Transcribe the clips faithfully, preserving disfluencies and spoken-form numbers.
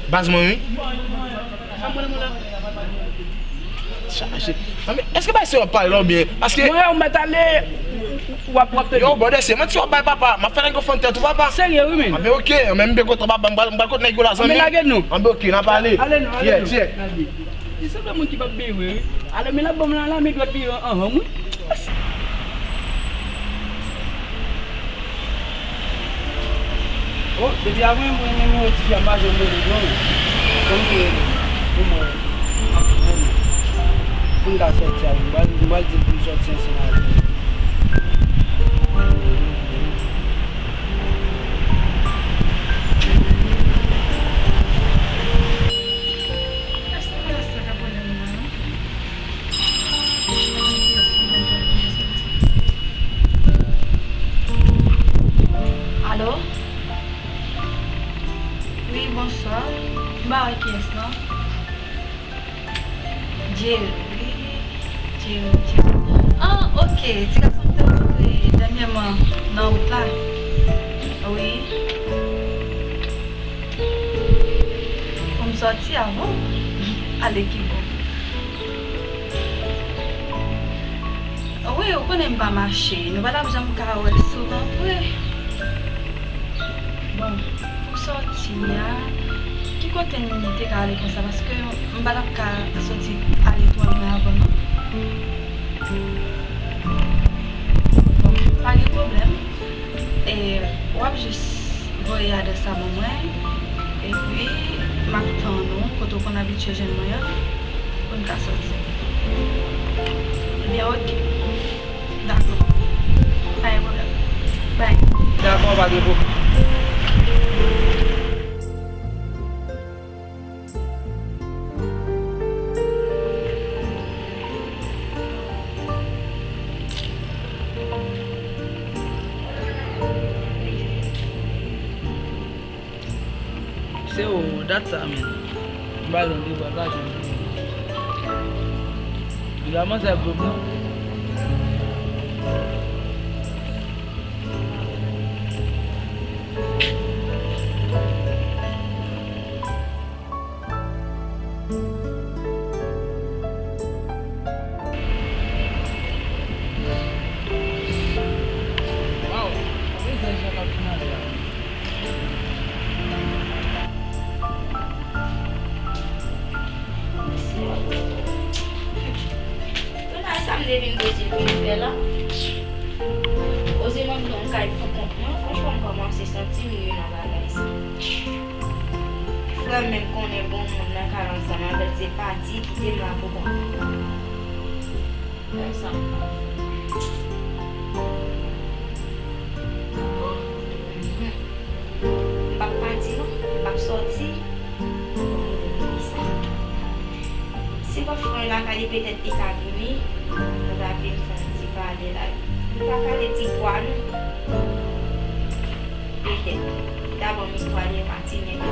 Baz mwen wi. Chaje. Manmi, èske bay se w ap pale la oubyen? Paske mwen, ou mèt ale, w ap, w ap tande. Yo, brother, se manti w ap bay papa. M ap fè nèg yo fann tèt ou, papa. Serye, wi, men. Anben, oke. Anben, m byen kontan, papa. M pral, m pral kot nèg yo la, zanmi. Anben, lage nou. Anben, oke, n ap pale. Ale nou, ale nou. Yeah, yeah. Li sanble moun ki p ap byen vre, wi. Ale, men l ap ban m la, la, men dwèt li an, an, an, wi. Oh, depi a mwen, mwen, nimewo tifi a m pa janm rele non. Kòman pou rele? Pou mwen, pou mwen, pou m ka sòti avè l, m pral, m pral di l pou m sòti ansanm avè l. Alo? Wi, bonswa. M pa wè kiyès non. Jerry, Jerry, Jerry. Ah, ok. Ti gason m te rankontre dènyèman nan wout la. Wi. Pou m sòti avè w. Ale ki bò. Wi, ou konnen m pa mache. Nou pa t ap janm ka wè souvan vre. Bon, pou sòti a, ki kote n te ka ale konsa? Paske m pa t ap ka sòti ale twò lwen avè w non. Bon, pa gen pwoblèm. E, w ap jis voye adrès la ban mwen. Epi, m ap tann ou kote w konn abitye jwenn mwen an pou n ka sòti. Ebyen, ok. Dakò. Pa gen pwoblèm. Bay. Dakò, pa gen pwoblèm. Se ou, dat sa menm. M pa janm te wè l, pa janm te wè l. Li pa manzè pwòp non. Waw, mezanmi, jan k ap vin ale a. Kounye a sa m te vin poze pou m fè la. Poze mande yon kay pou kont mwen, franchman, m kòmanse santi m ye nan bagay sa. Frè m menm konnen gon moun nan kay ansanm avè l, se pati kite m la pou kont mwen. Wè sa. M p ap pati non, m p ap sòti. Si bòfrè lakay li, petèt li ka vini, nou ta vin fè yon ti pale la. Li pa pale ti pwa non. Petèt li ta ban m istwa de Matinik la.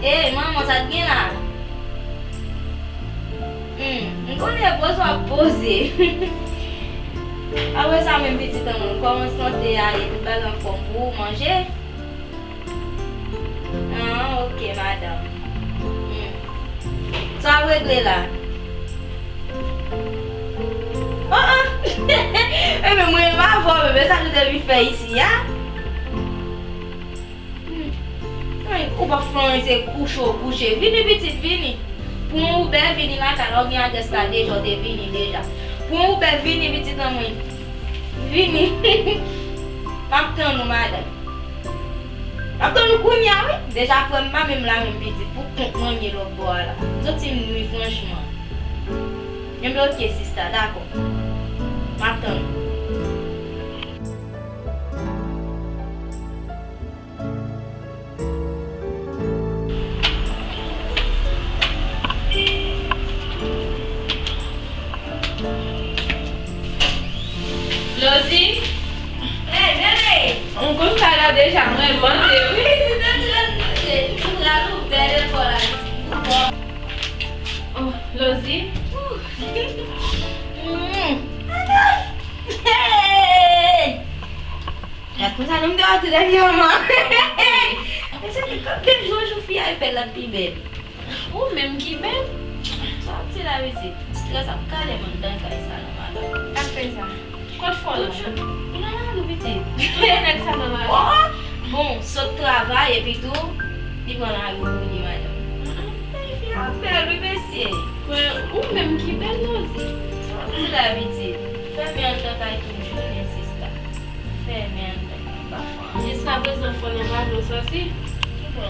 Ey, manman, sa t gen la? Hmm, m konnen poze w ap poze. Apre sa menm pitit an mwen, kòman sante a ye? Tout bagay anfòm pou ou, manje? Ah, ok, madanm. Hmm. Sa w ap regle la? Oh, oh! Ebyen, mwen menm avè w, men sa nou te vin fè isi a? Hmm. Ay, ou pa fè anyen, se kouche w kouche. Vini, pitit, vini. Pran yon Uber, vini lakay la, ou gen adrès la deja, ou te vini deja. Pran yon Uber, vini, pitit an mwen. Vini. M ap tann ou, madanm. M ap tann ou kounye a, wi. Deja, frè m pa menm la, menm pitit. Pou kont mwen, m ye lòt bò a la. M santi m nwi, franchman. Ebyen, ok, sista, dakò. M ap tann ou. Lozi? Hey, bebe! Ou konn sa la deja, mwen vante, wi. Wi, si te di lè, mwen te di, mwen te di, Sa nou m te wè tou dènyèman. E se ki kòk de jou jou fi a e bèl la pi bèl. Ou menm ki bèl. Sa w ap di la pitit. Strès ap kale m anndan kay sa non madanm. K ap fè sa? Kot fò l? Li nan lari pitit. Tout nèg sa nan lari. Bon, sot travay epi tou li pran lari pou li madanm. Fi a bèl wi mesye. Mwen ou menm ki bèl Rosie. Sa w ap di la pitit. Fèmen anndan kay toujou men sista. Fèmen anndan kay pa fò. Jiskaprezan fò nan pa vle w sòti. Kibò?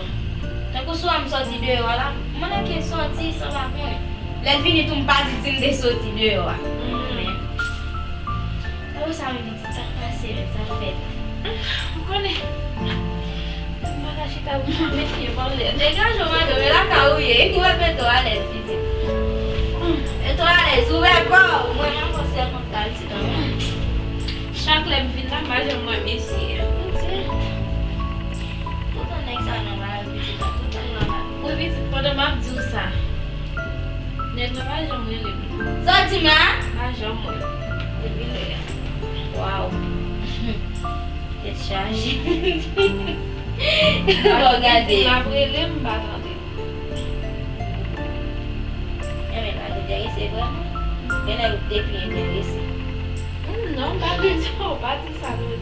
Tankou sou a m sòti deyò a la, m annik sòti san pa konnen. Lè l vini tou m pa di si m te sòti deyò a. Men, e sa m di sa k pase menm, sa k fèt. Ou konnen. M pa ka chita pou mwen mesye, bon lè. Degaje w madanm, e lakay ou ye, e ki w ap mete w alèz pitit. Mete w alèz, ouvè kò w, mwen menm konsèy mwen ka di nan men. Chak lè m vin la, m pa janm wè mesye a. Piti. Toutan nèg sa nan lari pitit la, toutan nan lari. Wi pitit, pandan m ap di w sa, nèg la pa janm rele m. Sa w di m la? Pa janm wè. Depi lè a. Waw. Tèt chaje. Bon, gade. L ap rele m, m pa tande. Enben, l pa t enterese vrèman. Genlè ou te pi enterese. Hmm, non, m pa bezwen, ou pa di sa, non.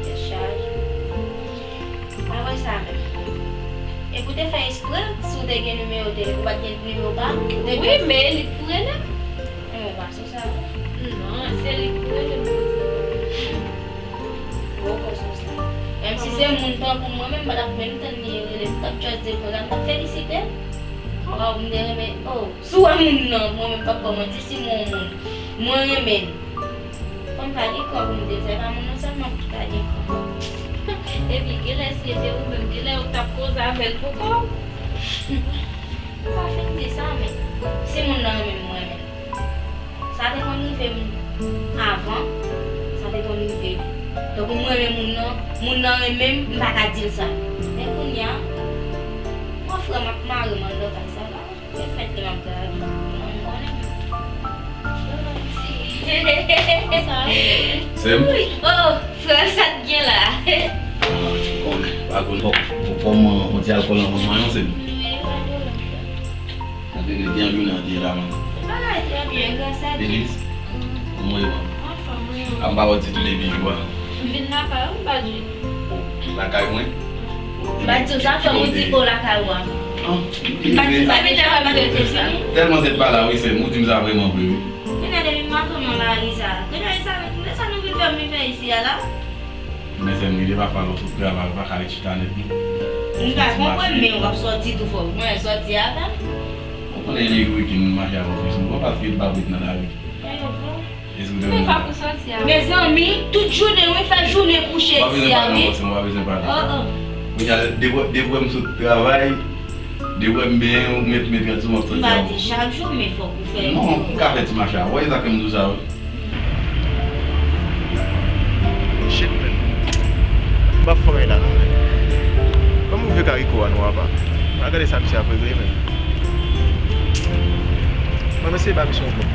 Tèt chaje. Apre sa menm. Epi w te fè espre, si w te gen nimewo telefòn, ou pa t gen nimewo pa m, ou te... Wi, men li t pou rele m. Enben, ou pa sou sa, non? Non, se li k pou rele m. Gwo kòsòs la. Menm si se moun tankou mwen, menm m pa t ap menm tann li rele m, m t ap just di l konsa, m t ap felisite l. Waw, m te renmen, oh, si w wè moun nan, mwen menm m p ap ba w manti, si m wè yon moun, mwen renmen l. Fò m pa gen kran pou m di l sa, e pa moun nan sèlman ki ka gen kran. Epi genlè si se te ou menm, genlè ou t ap koze avè l pou kò w. M pa fin di sa, men si moun nan renmen m, mwen renmen l. Sa te konn rive m avan, sa te konn rive m. Tankou m renmen moun nan, moun nan renmen m, m pa ka di l sa. Men kounye a, mwen frè m ap mare m anndan kay sa la. Se fèt ke m ap gade. Mwen m konnen. Sè m? Oh, frè, sa t gen la? Kòm, pa konn, kòm, kòm, on ti alkòl nan manman yon sè m. Wi, pa pwoblèm, frè. Gade, gade, jan jounen an te ye la, man. Bagay trè byen, gras a Dye. Denis, kòman w ye, man? Anfòm, wi. A m pa wè w ditou depi jou a. M vin lakay ou, m pa di. O, lakay mwen? M pa di w sa, fò m di o lakay ou a. An, m pa di sa deja, m pa di sa. Tèlman tèt pa la, wi, sè m, ou di m sa vrèman vre, wi. Kounye a depi m maton nan lari sa. Kounye a, e sa, e sa nou vin fè m vin fè isi a la? Men sè m, gen de pafwa lè w sot travay, ou pa ka ret chita nèt, non. M ka konprann, men w ap sòti tou fò. Mwen sòti avè m. Ou konnen nèg weekend mache avè w plis, mwen paske m pa ret nan lari. Èske w te konprann? Mezanmi, tout jounen, wi, fè jounen kouche isi a, wi. Ou pa bezwen pale ankò, sè m, ou pa bezwen pale. Oh, oh. Kounye a, depi, depi m sot travay, depi m benyen, ou met, met rad sou mwen, m ap sòti avè w. M pa di chak jou, men fòk ou fè. Non, m ka fè ti mache a. Ou wè, e sa ke m di w sa, wi. Shit, man. M p ap fè anyen la, non, man. Ban m ouvè kariko a, non, apa. Mwen gade sa misye ap regle, man. Mwen, mesye, ba misye yon kòb.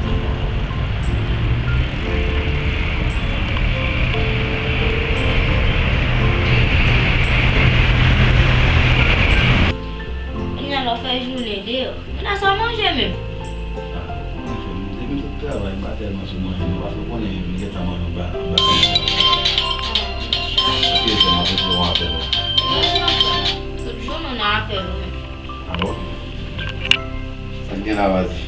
Kounye a la w fè jounen deyò. Kounye a sa w manje menm? Ah, manje, depi m sot travay, m pa tèlman sou manje, non, paske w konnen m gentan manje anba, anba. Ok, sè m, m ap retire yon apèl, wi. Tout jounen w nan apèl ou menm. Ah bon? Sa k gen la, Vazi?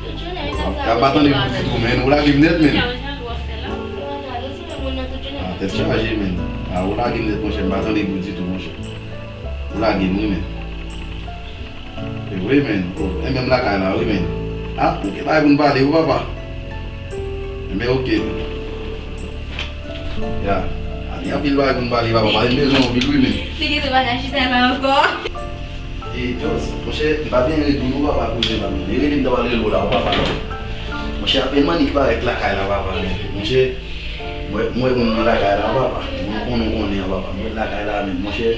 Tout jounen, wi, sa w ap tande pou ditou, men. Ou lage m nèt, men. Ah, tèt chaje, men. Ah, ou lage m nèt, monchè. M pa tande pou ditou, monchè. Ou lage m, wi, men. E wi, men. Oh, e menm lakay la, wi, men. Ah, nou gen bagay pou n pale, wi, papa. Enben, oke. Ya. A gen anpil bagay pou n pale, papa. Pale m bezwen anpil, wi, men. Li gentan pa ka chita la ankò. E, Jos, monchè, m pa byen redi w non, papa, koze la, men. E rele m ta pral rele w la, wi, papa. Monchè, apèn m annik parèt lakay la, papa, men. Monchè, mwen, mwen, moun nan lakay la, papa. Moun konnen, konnen, papa. Mwen lakay la, men. Monchè,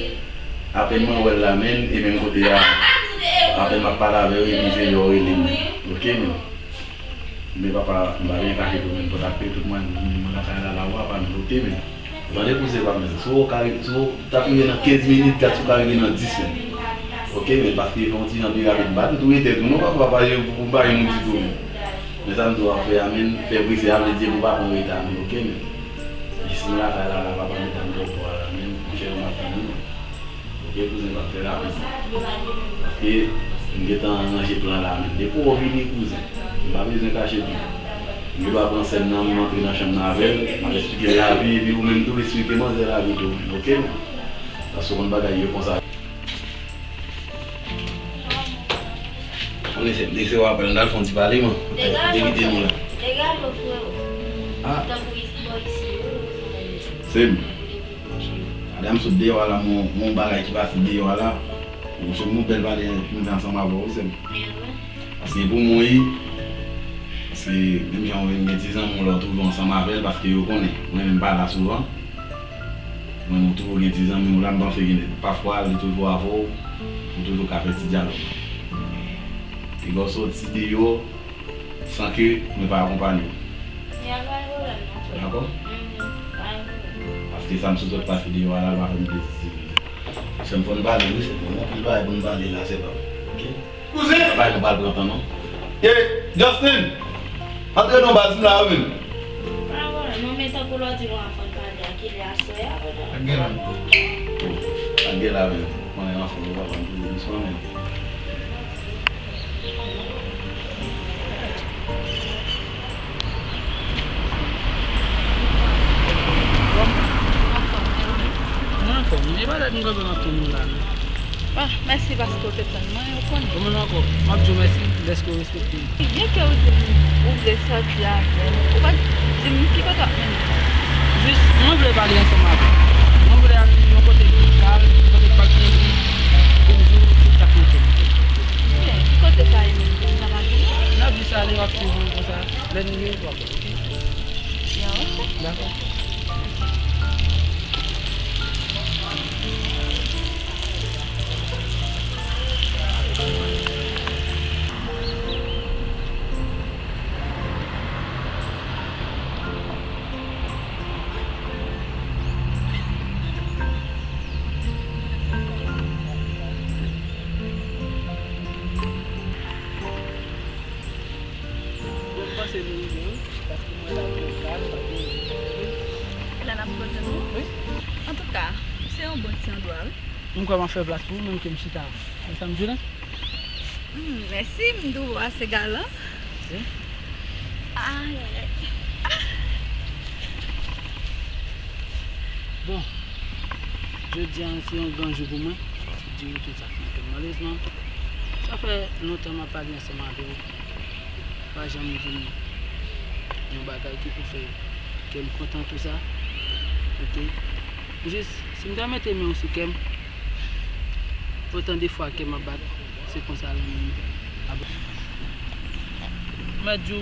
apèn mwen wè l la, men, e menm kote a, apèn m ap pale avè w, epi se lè w rele m. Oke, men. Men papa, m pa byen kache tou, men, pòt ap pete tout mwen, mwen lakay la, la, w papa, men, oke, men. Tande kouzen pa m, si w ka, si w t ap rive nan kenz minit, gad si w ka rive nan dis menm. Oke, men paske fè yon ti jan pi rapid. M pa t tou rete tou non, papa, pa gen, pou m pa gen moun ditou menm. Men sa m di w ap fè a, men fè prese a, vle di pou pa pran reta menm, oke, men. Jis m lakay la, la, papa, medam, bò bò a la, men, monchè, yo m ap tann ou. Oke, kouzen, m ap fè rapid. Paske m gentan ranje plan la, men. Depi w vini, kouzen, m pa bezwen kache tou. M gen dwa pran sèn nan, m antre nan chanm nan avè l, m ap esplike l lavi, epi ou menm tou esplike manzè lavi tou, oke? Paske w konn bagay yo konsa. Konnen sèm, depi se w apèl, n al fè yon ti pale, man. Te kite nou la. Dega lo, frero. Ah. Tankou isi, bò isi, yo. Sèm. Madanm sot deyò a la, mon, mon bagay ki pase deyò a la. Ou sot mon bèl pale, nou fè ansanm avè w, sèm. Paske pou mwen, wi, paske menm jan w gen ti zanmi w la, w twouve w ansanm avè l, paske yo konnen, mwen menm pa la souvan. Mwen, nou toujou gen ti zanmi w la, m panse gen, pafwa, li toujou avè w, nou toujou ka fè ti dyalòg. Piga w soti deyò san ke mwen pa akonpanye w. Ya, pa gen pwoblèm, non. Dakò? Mhm, pa gen pwoblèm. Paske sa m sot wè k pase deyò a la, l pa fè m plezi, silvouplè. Sè m, fò n pale, wi, sè m, gen anpil bagay pou n pale la, sè pa m. Oke? Kouzen! Bay nou pral pran tan, non. E, Justin! Antre non, baz, m la, wi. Pa gen pwoblèm, non, men tankou lè w di nou ap fè n pale a kilè aswè a, brother? Ak gen la. Ak gen la, men. Konnen anfòm, ou pa konn toujou, doucement, men. Mwen anfòm, e pa dat m kanpe m ap tann ou la, non. Ah, mèsi paske w te tann mwen, ou konnen. Ou menm ankò, m ap di w mèsi dèske w respekte m. Byen ke w di m ou vle sòti avè m, ou pa t di m ki kote w ap mennen m. Jis, mwen vle pale ansanm avè w. Mwen vle al yon kote ki kalm, kote k pa gen bri, pou m di w tout sa k nan tèt mwen. Byen, ki kote sa ye menm? Sa pa gen? N ap jis ale, w ap swiv mwen konsa. Lè n rive, w ap wè, oke? Byen, oke. Dakò. Mwen panse nou rive, wi, paske mwen la pou kalm, pa gen. E la n ap koze, non? Wi. Antouka, se yon bon ti andwa, wi. M kwè m ap fè plas pou ou, menm ke m chita. Men sa m di w la? Hmm, mèsi, m twouve w ase galan. Wi. Ay, ay, ay. Ah. Bon, jodi a se yon gran jou pou mwen. Di w tout sa k nan kè m. Malerezman, sa fè lontan m ap pale ansanm avè w. Pa janm di m yon bagay ki pou fè kè m kontan tou sa. Oke? Jis, si m ta mete men w sou kè m, otan de fwa kè m ap bat, se konsa l menm ap. M mèt di w,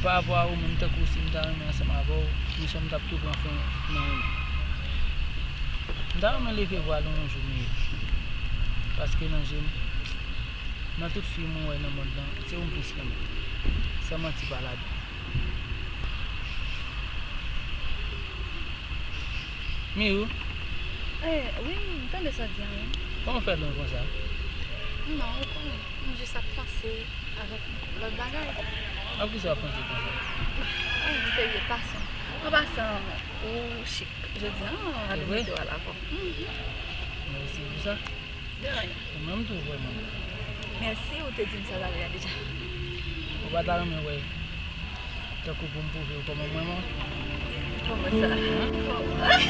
pa rapò a ou menm, tankou si m ta renmen ansanm avè w, misyon m t ap tou pran fen nan renmen. M ta renmen leve vwal ou yon jou, Mireille. Paske nan je m, nan tout fi mwen wè nan mond lan, se ou m plis renmen. San manti pa ladan. Mirou? Eh, wi, m tande sa w di a, wi. Kòman w fè lwen konsa? Non, ou konnen, m jis ap panse avèk lòt bagay. Ak kisa w ap panse konsa? Eh, serye, pasan. An pasan, ou chik jodi a, ale m mete w alavwa. Mhm. Mèsi pou sa. De anyen. Ou menm tou, vrèman. Mèsi, ou te di m sa talè a deja. Ou pa ta renmen wè, tankou pou m pwouve w kòman m renmen w? Kòman sa? Kòman?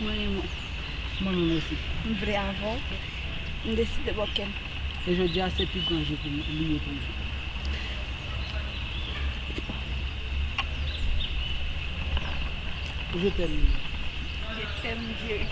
Mwen renmen w. Mwen menm osi. M vle avè w. M deside ba w kè m. E jodi a se pi gran jou pou li ye pou mwen. Je t'aime. Je t'aime, Jerry.